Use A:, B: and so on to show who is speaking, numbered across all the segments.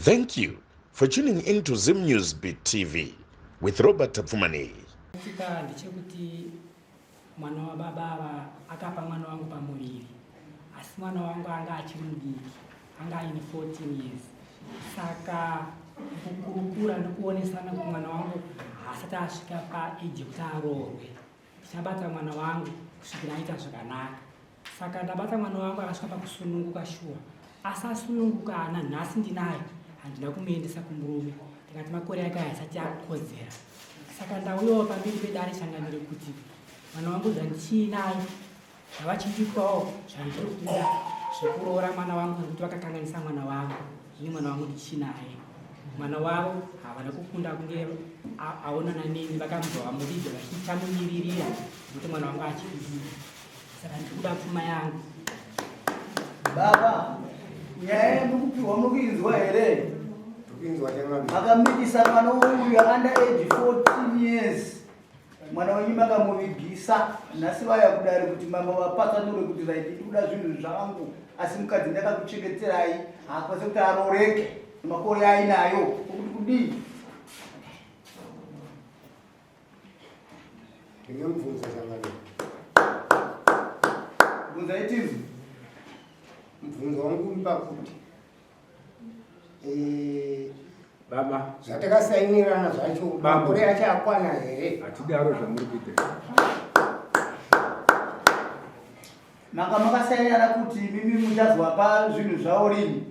A: Thank you for tuning in to Zim News Beat TV with Robert Tapfumaneyi.
B: Chaitika ndechekuti mwana wababa ava akapa mwana wangu pamuviri asi mwana wangu anga achiri mudiki anga aine 14 years saka kukurukura nekuonesana kuti mwana wangu haasati asvika paeji yekuti aroorwe ndichabata mwana wangu kusvikira aita zvakanaka saka ndabata mwana wangu akasvika pakusununguka shuwa asi asununguka ana nhasi ndinaye handina kumuendesa kumurume ndikati makore ake asati akodzera saka ndauyawo pamberi pedare changamire kuti mwana wangu zvandichiinaye zvavachindipawo zvandiri kuda zvekuroora mwana wangu nekuti vakakanganisa mwana wangu ini mwana wangu ndichinaye mwana wavo havana kukunda kunge aonana neni vakamubva vamuviga vachichamumiririra nekuti mwana wangu achidii saka ndiri kuda pfuma yangu
C: baba nyaya yemukupihwa mukuinzwa here makamitisa mwana uyu under age 14 years mwana wenyu makamuvigisa nhasi vaya kudare kuti mambo vapatsanure kuti right ndikuda zvinhu zvangu asi mukadzi ndakakuchengeterai haakwanise kuti arooreke makore ainayo okuti kudii
D: Ndine mubvunzo changamire.
C: Bvunzai tinzwe.
D: Mubvunzo wangu uri pakuti eh,
E: baba
D: zvatakasainirana zvacho makore acho akwana here?
E: Hatidaro zvamuri kuita.
C: Manga makasainirana kuti mimi muchazwapa zvinhu zvavo rini?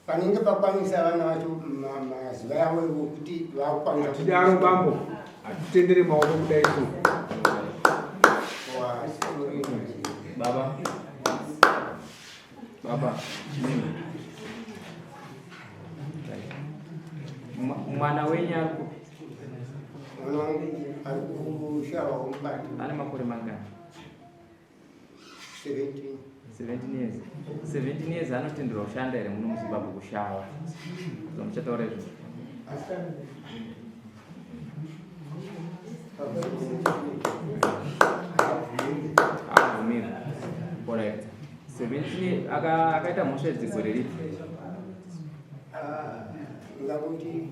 D: Panenge pakwanisa vana vacho mazuva yavo ekuti vakukwanisa.
E: Hatidaro bambo, hatitendere maoko kudai so. Baba. Baba.
F: Mwana wenyu ari kupi?
D: Mwana wangu ari kushava mubati.
F: Ane makore mangani?
D: 17.
F: 17 years. 17 years anotenderwa kushanda here muno muZimbabwe kushava? Zvamuchataura izvozvo. Abvumirwe. Alright. 17 akaita mhosva idzi gore ripi?
D: Ah, ngakuti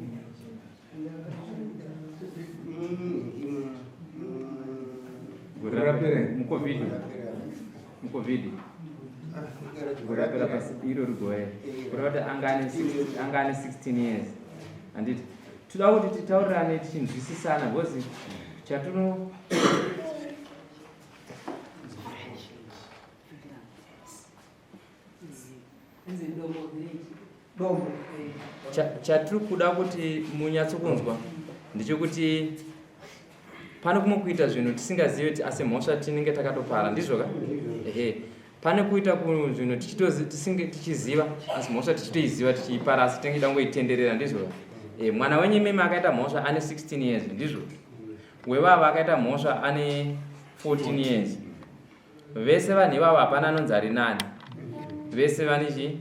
F: Gore rapera mucovid mucovid gore rapera pasi iro rigore kureva kuti anga ane 16 years handiti toda kuti titaurirane tichinzwisisana because chatino Chatiri kuda kuti munyatsokunzwa ndechekuti pane kumwe kuita zvinhu tisingazive kuti asi mhosva tinenge takatopara ndizvo ka ehe pane kuita zvinhu tisinge tichiziva asi mhosva tichitoiziva tichiipara asi tinenge tangoitenderera ndizvo ka e, mwana wenyu imimi akaita mhosva ane 16 years ndizvo wevava akaita mhosva ane 14 years Vese vanhu ivavo hapana anonzi ari nani. Vese vane chii?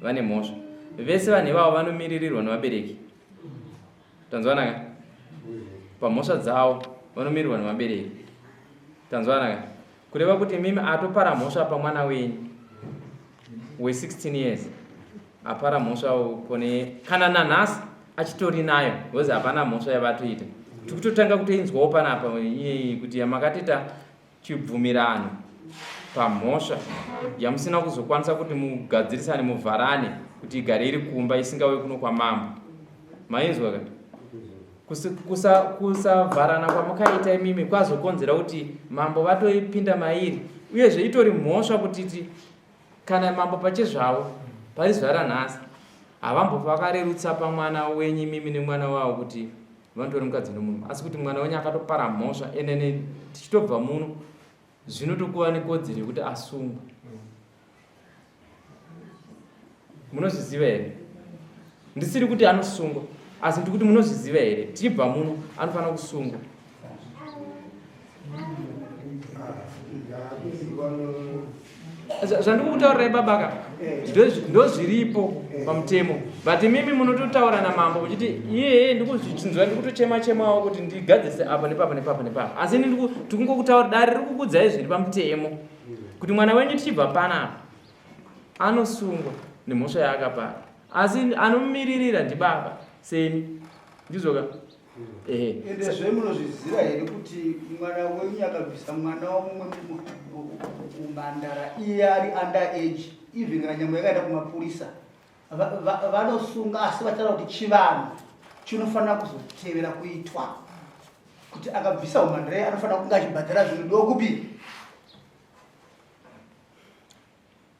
F: Vane mhosva. Vese vanhu ivavo vanomiririrwa nevabereki. Tanzwana ka? Pamhosva dzavo vanomirirwa nevabereki. Tanzwana ka? Kureva kuti mimi atopara mhosva pamwana wenyu we 16 years apara mhosva kune kana nanhasi achitori nayo because hapana mhosva yavatoita. Tikutotanga kutoinzwawo panapa kuti yamakatoita chibvumirano pamhosva yamusina kuzokwanisa kuti mugadzirisane muvharane kuti igare iri kumba isingauye kuno kwamambo mainzwa ka kusavharana kusa kwamukaita imimi kwazokonzera kuti mambo vatoipinda mairi uyezve itori mhosva kutiti kana mambo pachezvavo pari zuva ranhasi havambofa vakarerutsa pamwana wenyu imimi nemwana wavo kuti vanotori mukadzi nomurume asi kuti mwana wenyu akatopara mhosva ende tichitobva muno zvinotokuva nekodzero yekuti asungwe munozviziva here ndisiri kuti anosungwa asi ndiri kuti munozviziva here tichibva muno anofanira kusungwa Zvandikukutaurirai babaka ndozviripo pamutemo but imimi munototaura namambo muchiti iyeye ndikuzvichinzwa ndikutochema chemawo kuti ndigadzirise apa nepapa nepapa nepapa asi ini tikungokutaura dare riri kukudzai zviri pamutemo kuti mwana wenyu tichibva panapa anosungwa nemhosva yaakapara. Asi anomumiririra ndibaba seni. Ndizvoka? Ehe.
C: Ende zve munozviziva here kuti mwana wenyu akabvisa mwana wamumwe umhandara iye ari under age, even kana nyangwe yakaenda kumapurisa vanosunga, asi vataura kuti chivanhu chinofanira kuzotevera kuitwa kuti akabvisa umhandara iye anofanira kunge achibhadhara zvinodiwa kupi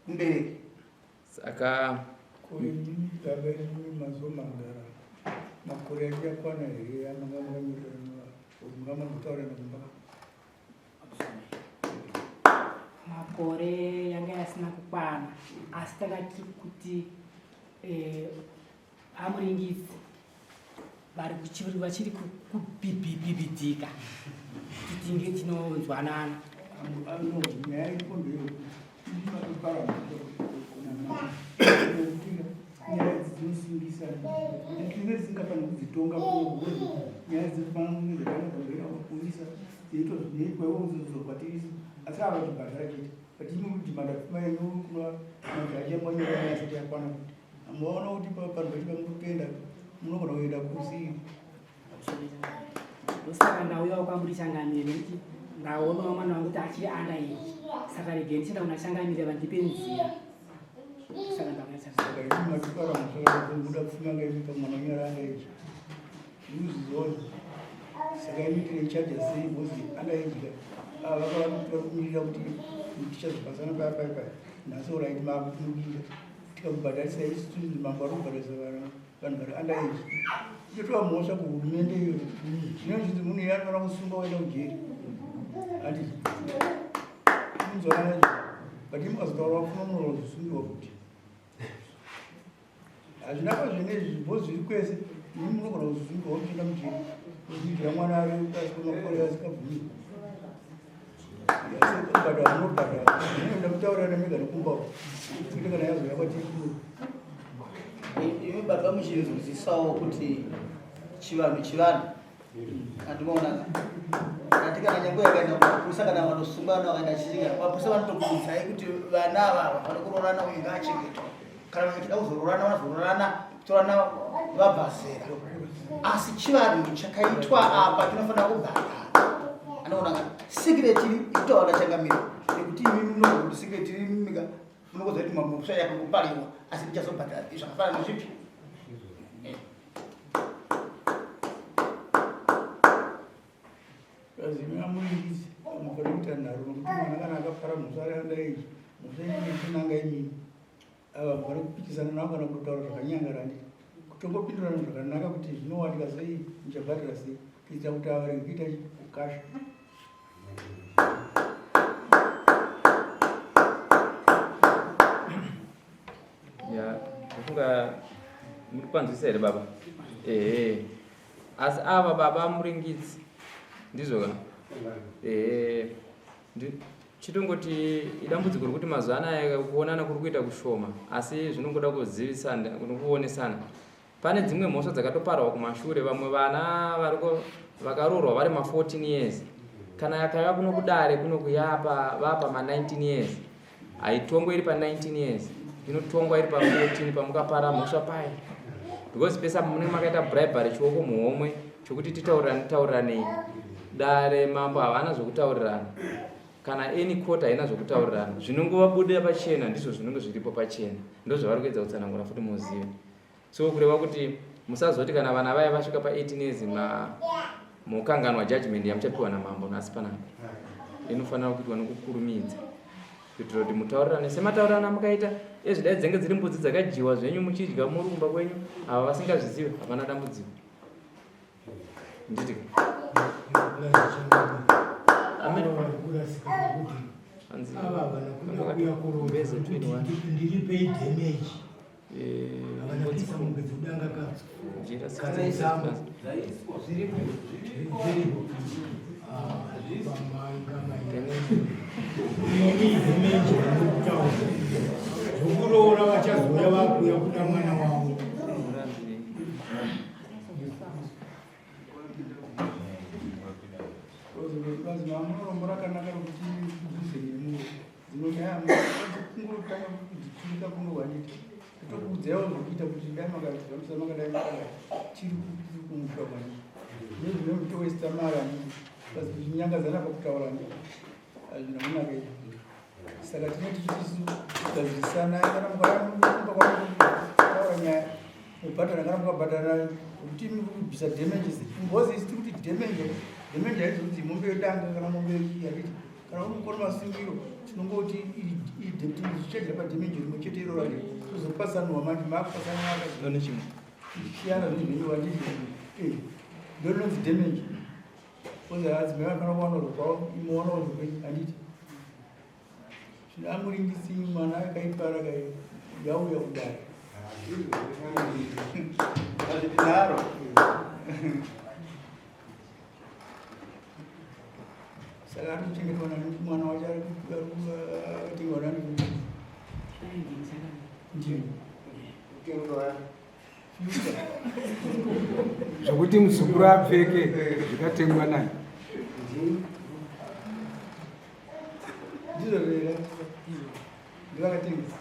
C: mubereki.
F: Saka
G: ko imimi baba imimi mazomangara makore achakwana here amanga makanyorerana manga mambotaurana kumba?
B: Makore yanga yasina kukwana, asi tanga tiri kuti amuringidzi vari vachiri kubibibidzika kuti tinge tinonzwanana.
G: Nyaya iripo ndeyekuti matopara nyaya idzi dzinosungisa, tinenge tisingafaniri kudzitonga kuno. Nyaya dzinofanira kunge dzakanogadzira mapurisa, dziitwa zvinoitwa ivo kuzozokwatirisa, asi ava chibhadhara chete. But imi kuti mandapfuma yenyu kuna majaji amanyora asati yakwana, kuti amaona kuti panhu pacho pamuri kuenda munogona kuenda kusi.
B: Ndosaka ndauyawo kwamuri changamire, nekuti ndaonawo mwana wangu kuti achiri under age, saka regei ndichienda kuna changamire vandipe nzira. Saka ndauya changamire.
G: Saka imi matipara musaka kuda pfuma ngaimi pamwana unyora under age, inozvizivawo. Saka imi tinoichaja sei? Because under age ka ava vari kumirira kuti tichazopasana paya paya paya. Nhasi alright, maakutimukira tikakubhadharisa isusu, mambo ari kubhadharisa vanhu vari under age, itotova mhosva kuhurumende iyo. Zvinochinzi munhu iye anofanira kusungwa waenda kujeri, handiti? Munzwanana izvo, but imi mukazotaura pfuma munozosungirwa futi. Hazvina pazvene izvi zvo zviri kwese. Imi munogona kuzosungirwa kutoenda mujeri kuvigira mwana ari pasi pemakore asikabvumirwa. Kubhadhara munobhadhara, munoenda kutaurirana mega nekumba kwete kana yazouya kwatiri kuno.
C: Imi baba muchinzwisisawo kuti chivanhu chivanhu, andimaonaka ati kana nyange yakaenda kumapurisa kana vanosungwa vana vakaenda chichika mapurisa vanotokuudzai kuti vana ava vari kuroorana, uyu ngaachengetwa. Kana vachida kuzoroorana vanozoroorana kutorana vabva zera, asi chivanhu chakaitwa apa chinofanira kubhadhara. Anoona secret iri kutaura changamire nekuti imi munoona kuti secret iri mika munokoza kuti mamhosva yakangopariwa, asi ndichazobhadhara zvakafanana nezvipi.
G: Azimi amuringisi mufanira kuita nharo, nokuti mwana kana akapara mhosva ari under age, mhosva inenge ichinanga imini. Ava mufana kupikisana navo kana kutotaura zvakanyangarani, kutongopindurana zvakanaka kuti zvinowanika sei, muchabhadhara sei, kuitira kuti ava varege kuita ukasha.
F: Ya, ndofunga muri kupanzwisa here baba? Ehe, asi ava baba muringidzi, ndizvo ka? Ehe, chitongoti idambudziko rekuti mazuva anaya kuonana kuri kuita kushoma, asi zvinongoda kuzivisana nokuonesana. Pane dzimwe mhosva dzakatoparwa kumashure, vamwe vana variko vakaroorwa vari ma14 years. Kana yakauya kuno kudare kuno kuyapa vapa ma19 years, haitongwe iri pa19 years, inotongwa iri pa14 pamukapara mhosva paya, because pese apo munenge makaita bribery, chioko muhomwe chokuti titaurirane tauriranei. Dare mambo havana zvokutaurirana, kana any court haina zvokutaurirana. Zvinongovabudira pachena ndizvo zvinenge zviripo pachena, ndozvavari kuedza kutsanangura futi muzive. So kureva kuti musazoti kana vana vaya vasvika pa18 years mokanganwa judgment yamuchapiwa namambo nhasi panapa. Inofanira kuitwa nokukurumidza kuitira kuti mutaurirane semataurirana mukaita ezvidai dzinge dziri mbudzi dzakadyiwa zvenyu muchidya muri kumba kwenyu. Ava vasingazvizivi hapana dambudziko, nditi. Amen.
D: Kurasika kuti
F: Hanzi-
D: ava havana kuda kuuya kuroora
F: Mbeze
D: kuti
F: 21.
D: ndiripei damage. Havana
F: mbudzi
D: kuisa mombe dzekudanga ka
F: jira
D: kana
F: 66
D: dzambo.
F: plus.
D: Zviripo.
F: Then
D: Ini damage yandikutaura zvokuroora, vachazouya vakuuya kuda mwana wavo.
F: Muranzi
G: Bazi mamunorombo rakanaka rokuti kudhuze nemu dzimwe nyaya kungotanga kudziturika kuno wanita. Totokuudzaiwo zvekuita kuti dai makazvambisa makadai makadai tiri kumusha kwani nezvine mutowesta mari handiti basi kuchinyangadzana pakutaura handiti hazvina kunaka izvi. Saka tinoti tisu gadzirisana kana mukaramba kwataura nyaya mubhadhara kana mukabhadhara kuti kubvisa damages because isu tiri kuti damage damage haizonzi mombe yodanga kana mombe yaditi kana uri mukono masungiro tinongoti tichajira padamage rimwe chete iroro ri tozopasanwa manje maakupasanwa akasiyana zvinhu zvenyu vanditi ndorinonzi damage ozi adzimai vanofanira kuwana rwukwavo imuwanawo rwukwenyu handiti zvino amuringisi mwana akaipara kai yauya kudai
C: azvidinaro
G: saka ari kuchengetwa nani mwana wacho ari akatengwa nani ndini
E: Zvekuti muzukuru apfeke zvikatengwa nani?
G: Ndizvo zvera ndivakatengesa.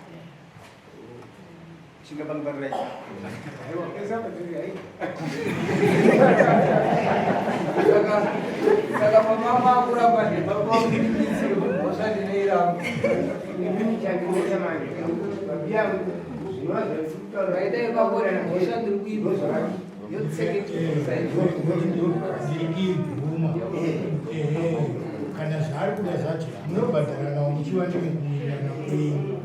H: Saka pamama akuramba ndebaba mhosva ndinoiramba. Vaidai kwakona mhosva ndiri kuibva yotseketusa
D: Ndiri kuibvuma kana zvaari kuda zvacho munobhadharana muchiva nemikuwirirana kwenyu.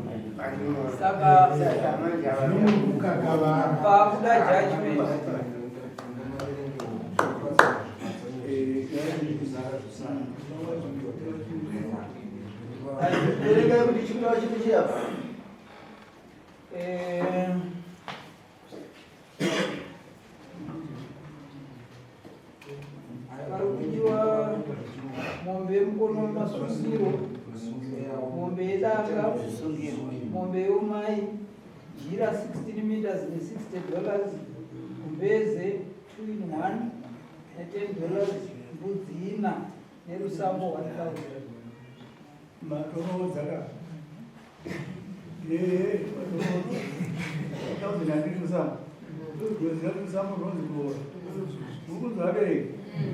H: Saka
D: zvinomukakavara.
H: Pakuda judgment.
C: Verengai kuti chikuda chiri chiapa.
H: Pari kudiwa mombe yemukono wemasungiro, mombe yedanga, mombe yeumai, jira 16 meters ne$60, gumbeze 2 in 1 ne$10, mbudzi ina nerusambo 1000.
G: Matoroodza ka ee matoroodza thousand handiti rusambo ndoziva kuti rusambo runonzi kuroora uri kunzi vabereki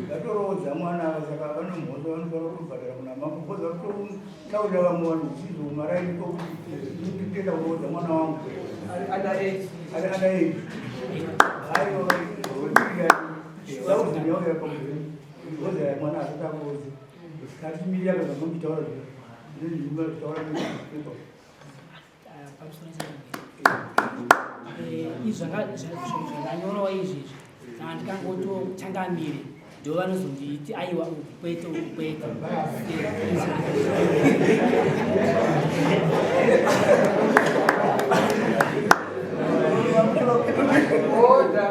G: vatoroodza mwana ava saka vane mhosva vanofanira kutobhadhara kuna mambo because varikutotaurira vamwe vanhu zvisizvo kumaraini kokuti ndikuenda kuroodza mwana wangu.
H: Ari under age.
G: Ari under age. Haiwa, thousand yauya pamuzvini because mwana asati akuroodza katimirira kazvamuchitaura zvino zvitaura.
B: Pamusoro izvi zvakanyorawo izvi kana ndikangotochangamire ndo vanozonditi aiwa uku kwete, uku kwete.
H: Order.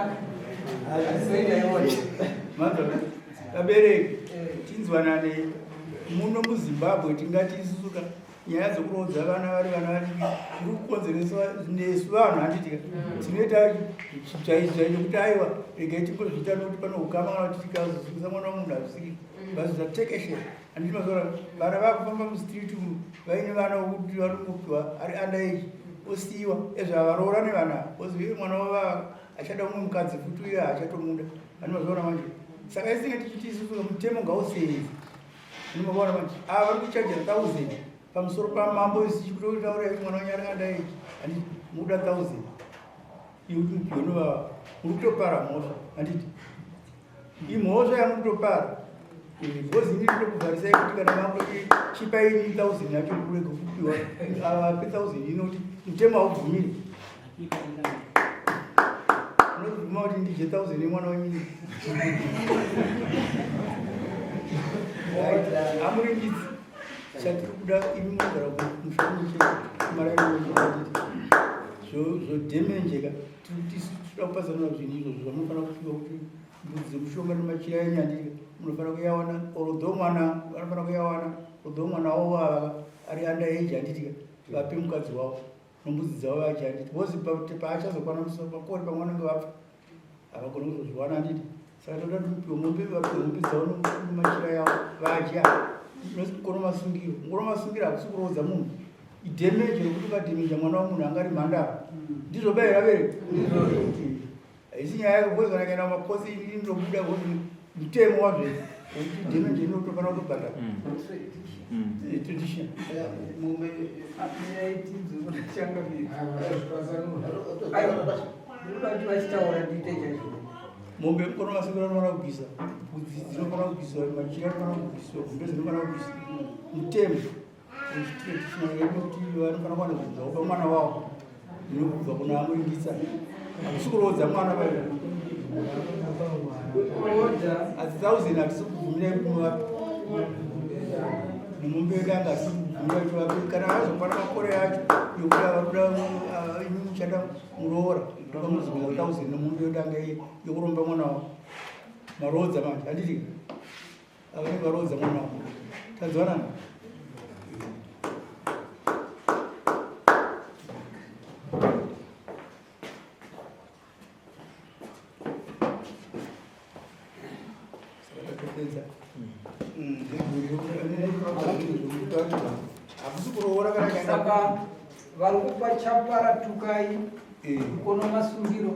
H: Hazvizoita iwona.
G: Vabereki, tinzwanane. Muno muZimbabwe tingati isusu ka nyaya dzekuroodza vana vari vana vadiki zviri kukonzereswa nesu vanhu handitika tinoita chaizvo chekuti aiwa regai timbozviita nokuti pane ukama kana kuti tikazosungisa mwana wemunhu hazvisiki basi zvatekeshera handiti. Mazuva vana vakufamba mustreet umu vaine vana vokuti vari kungopiwa ari under age osiyiwa ezvavaroora nevana ozive mwana wava achada umwe mukadzi futi uye haachatomuda ani. Mazuva manje saka isinge tichiti isusu mutemo ngausenze. Ndinomaona manje ava vari kuchaja thousand pamusoro pamambo isi chikutotaura kuti mwana wenyu ari under age handiti mukuda thousand yekuti mupiwe novava muri kutopara mhosva handiti imhosva yamuri kutopara because ini ndinokuvharisai kuti kana makutoti chipai ini thousand yacho kurega kupiwa avape thousand inoti mutemo haubvumiri unobvuma kuti ndije thousand yemwana wenyini amuringidzi chatiri kuda imi munogara musha marainoditi zvodhemenjeka tiri kuti isu toda kupazanura zvinhu izvozvo zvamunofanira kupiwa kuti mbudzi dzemushonga nemachira enyu handiti munofanira kuyawana although mwana vanofanira kuyawana although mwana wavo ava ari under age handitika vape mukadzi wavo nombudzi dzavo vachi handiti because paachazokwana makore pamwe vanenge vapfa havagoni kuzozviwana handiti. Saka toda kuti mupiwe mombe vapiwe mombe dzavo nemachira yavo vadya mukono masungiro. Mukono masungiro hakusi kuroodza munhu. Idhemeji rekuti ukadhemeja mwana wamunhu anga ari mhandara. Ndizvo ba here abereki? Haisi nyaya yekuti kana kaenda kumakosi inobuda kuti mutemo wazvo wekuti dhemeji inotofanira kutobhadhara. Tradition.
H: Mombe
G: Mombe yemukono masungiro anofanira kubvisa, mbudzi dzinofanira kubviswa, machira anofanira kubviswa, gumbeze rinofanira kubviswa. Mutemo wechitraditional yedu kuti vanofanira kuwana zvinhu zvavo pamwana wavo zvinobva kuna amuringisa. Hakusi kuroodza mwana vayo. Asi thousand hatisi kubvumirai kuti muvape. Nemombe yedanga hatisi kubvumira kuti vape. Kana azokwana makore acho yokuti vakuda imi muchada muroora ndokamuzobvisa thousand nemombe yedanga yokuromba mwana wavo. Maroodza manje handiti? Avanenge varoodza mwana wavo. Tanzwanana?
H: Saka vari kupa chapara tukai mukono masungiro.